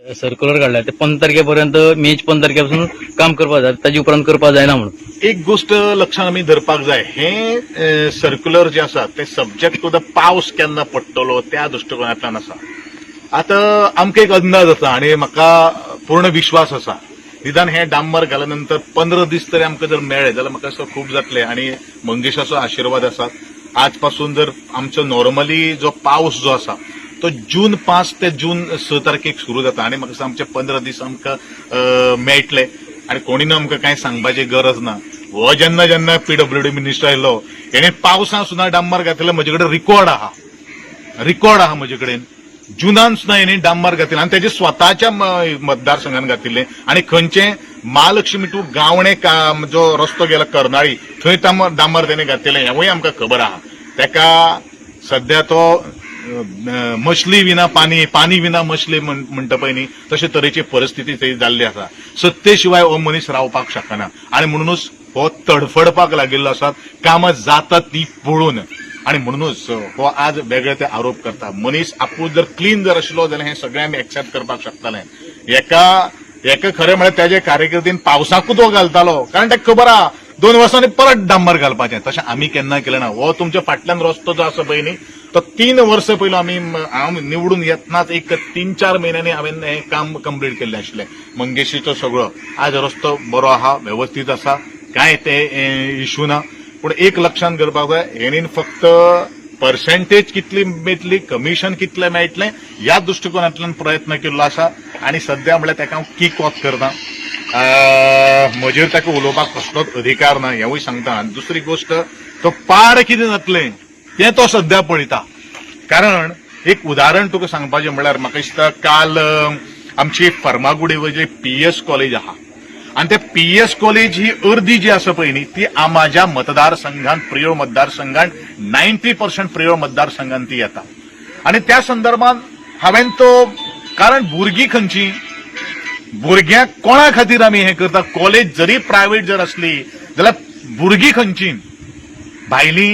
Circular काडल्या ते 15 तारखे पर्यंत, मेच 15 तारखे पासून काम करपाक जाय, ताजे उपरांत करपाक जायना म्हणून. एक गोष्ट लक्षात आमी धरपाक जाय, हे सर्क्युलर जे आसा ते सब्जेक्ट टू the पावस केन्ना पडटलो त्या दृश्टिकोनांतल्यान आसा. आतां आमकां एक अंदाज आसा आनी म्हाका पूर्ण विश्वास आसा, निदान हे डांबर घाल्या नंतर 15 दीस तरी आमकां जर मेळ्ळे जाल्यार म्हाका दिसता खूब जातले. आनी मंगेशाचो आशिर्वाद आसा. आज पासून जर आमचो नॉर्मली जो पावस जो आसा तो जून 5 ते जून 6 तारखेक सुरू जाता आनी म्हाका दिसता आमचे 15 दीस आमकां मेळटले आनी कोणी ना आमकां कांय सांगपाची गरज ना. हो जेन्ना जेन्ना पीडब्ल्यूडी मिनिस्टर आयलो, हेणे पावसां सुद्दां डांबर घातलें. म्हजे कडेन रिकॉर्ड आहा, रिकॉर्ड आहा म्हजे कडेन. जुनान सुद्दां हेणी डांबर घातिल्लें आनी तेजे स्वताच्या मतदारसंघान घातिल्लें आनी खंयचे महालक्ष्मी टू गावणे जो रस्तो गेला कर्नाळी, थंय डांबर तेणे घातिल्लें, हेंवूय आमकां खबर आहा. तेका सध्या तो मछली विना पानी, पानी विना मछली म्हणटा पळय न्ही, तशे तरेची परिस्थिती थंय जाल्ली आसा. सत्ते शिवाय हो मनीस रावपाक शकना आनी म्हणूनच हो तडफडपाक लागिल्लो आसा, कामां जातात ती पळोवन. आनी म्हणूनच हो आज वेगळे ते आरोप करता. मनीस आपूण जर क्लीन जर आशिल्लो जाल्यार हें सगळें आमी एक्सेप्ट करपाक शकताले. एका एका खरें म्हळ्यार तेजे कार्यकर्तीन पावसाकूच हो घालतालो, कारण ताका खबर आहा 2 वर्सांनी परत डांबर घालपाचें. तशें आमी केन्ना केलें ना. हो तुमच्या फाटल्यान रस्तो जो आसा पळय न्ही, तो 3 वर्सां पयलू आमी, हांव निवडून येतनाच एक 3-4 म्हयन्यांनी हांवें हें काम कंप्लीट केल्लें आशिल्लें मंगेशीचो सगळो. आज रस्तो बरो आहा, वेवस्थीत आसा, कांय ते इशू ना. पूण एक लक्षांत करपाक जाय, हेणीन फक्त पर्सेंटेज कितली मेळटली, कमिशन कितलें मेळटलें ह्या दृश्टिकोनांतल्यान प्रयत्न केल्लो आसा. आनी सध्या म्हणल्यार ताका हांव किक ऑफ करता. म्हजेर ताका उलोवपाक कसलोच अधिकार ना हेंवूय सांगता. आनी दुसरी गोश्ट, तो पाड कितें जातलें तें तो सध्या पळयता. कारण एक उदाहरण तुका सांगपाचें म्हणल्यार, म्हाका दिसता काल आमची फर्मागुडी वयली पीएस कॉलेज आहा आनी ते पीएस कॉलेज ही अर्दी जी आसा पळय न्ही, ती म्हाज्या मतदारसंघान, प्रियोळ मतदारसंघान, 90% प्रियोळ मतदारसंघान ती येता. आनी त्या संदर्भात हांवें तो, कारण भुरगीं खंयची, भुरग्यांक कोणा खातीर आमी हें करता? कॉलेज जरी प्रायव्हेट जर असली जाल्यार भुरगीं खंयची? भायली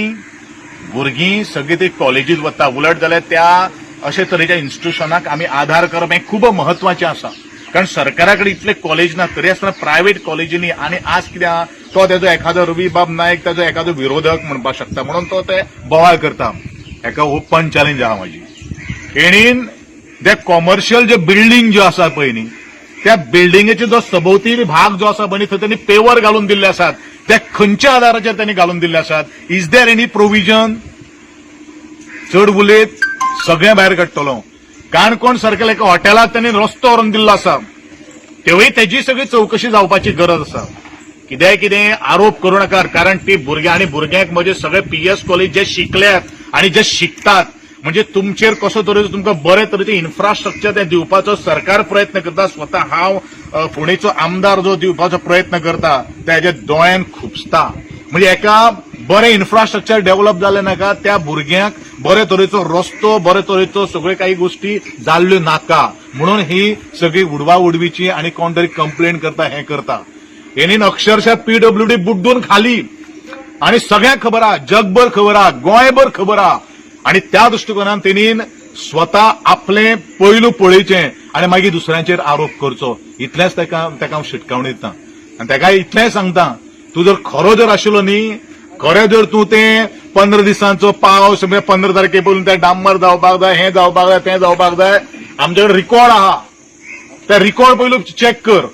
भुरगीं सगळीं ती कॉलेजीत वता. उलट जाल्यार त्या अशे तरेच्या इन्स्टिट्युशनाक आमी आधार करप हें खूब म्हत्वाचें आसा, कारण सरकारा कडेन इतले कॉलेज ना, तरी आसतना प्रायव्हेट कॉलेजींनी. आनी आज कितें आहा, तो तेजो एखादो रवीबाब नायक तेजो एखादो विरोधक म्हणपाक शकता म्हणून तो ते बोवाळ करता. एका ओपन चॅलेंज आहा म्हाजी, हेणीन ते कॉमर्शियल जे बिल्डींग ज्यो आसा पळय न्ही, त्या बिल्डिंगेचे जो सभोवती भाग जो आसा पळय न्ही, थंय त्यांनी पेवर घालून दिल्ले आसात. ते खंयच्या आधाराचेर त्यांनी घालून दिल्ले आसात? Is there any provision? चड उलयत सगळें भायर काडटलो. काणकोण सर्कल एका हॉटेलाक त्यांनी रस्तो व्हरून दिल्लो आसा, तेवूय तेजी सगळी चवकशी जावपाची गरज आसा. कितेंय कितें आरोप करूं नाकात, कारण ती भुरग्यां आनी भुरग्यांक म्हजे सगळे पीएस कॉलेज जे शिकल्यात आनी जे शिकतात, म्हणजे तुमचेर कसो तरेचो तुमकां बरे तरेचें इन्फ्रास्ट्रक्चर ते दिवपाचो सरकार प्रयत्न करता. स्वता हांव फोंडेचो आमदार जो दिवपाचो प्रयत्न करता, तेजे दोळ्यान खुपसता. म्हणजे एका बरें इन्फ्रास्ट्रक्चर डेव्हलप जालें नाका, त्या भुरग्यांक बरे तरेचो रस्तो, बरे तरेचो सगळे काही गोष्टी जाल्ल्यो नाका म्हणून ही सगळी उडवा उडवीची आनी कोण तरी कंप्लेन करता, हें करता. हेणीन अक्षरशः पीडब्ल्यूडी बुड्डून खाली आणि सगळ्यांक खबर आहा, जगभर खबर आहा, गोंयभर खबर आहा. आणि त्या दृश्टिकोनान तेणीन स्वता आपले पयलू पळयचें आनी मागीर दुसऱ्यांचेर आरोप करचो, इतलेंच ताका ताका हांव शिटकावणी दिता. आनी ताका इतलेंय सांगता, तूं जर खरो जर आशिल्लो न्ही, खरें जर तूं तें 15 दिसांचो पावस, म्हणजे 15 तारखे पयलू तें डांबर जावपाक जाय, हें जावपाक जाय, तें जावपाक जाय, आमचे कडेन रिकॉर्ड आहा, ते रिकॉर्ड पयलू चॅक कर.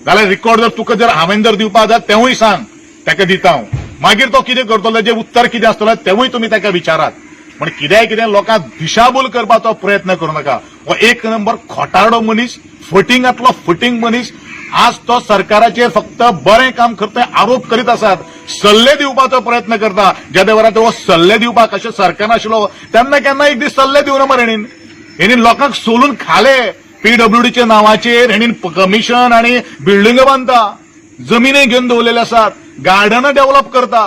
जाल्यार रिकॉर्ड जर तुका जर हांवें जर दिवपाक जाय, तेवूय सांग, ताका दिता हांव. मागीर तो कितें करतलो, जे उत्तर कितें आसतलें तेवूय तुमी ताका विचारात. पण कित्याय कितें लोकांक दिशाभूल करपाचो प्रयत्न करूं नाका. हो एक नंबर खोटारडो मनीस, फटिंगांतलो फटींग मनीस. आज तो सरकाराचेर फक्त बरें काम करता आरोप करीत आसात, सल्ले दिवपाचो प्रयत्न करता. ज्या वेळार तो सल्ले दिवपाक अशें सरकार नाशिल्लो तेन्ना केन्ना एक दीस सल्ले दिवना मरे हेणीन. हेणीन लोकांक सोलून खाले. पीडब्ल्यूडीच्या नावाचेर हेणीन कमिशन आणि बिल्डिंगो बांदता, जमिनी घेवन दवरलेले आसात, गार्डनां डेव्हलप करता.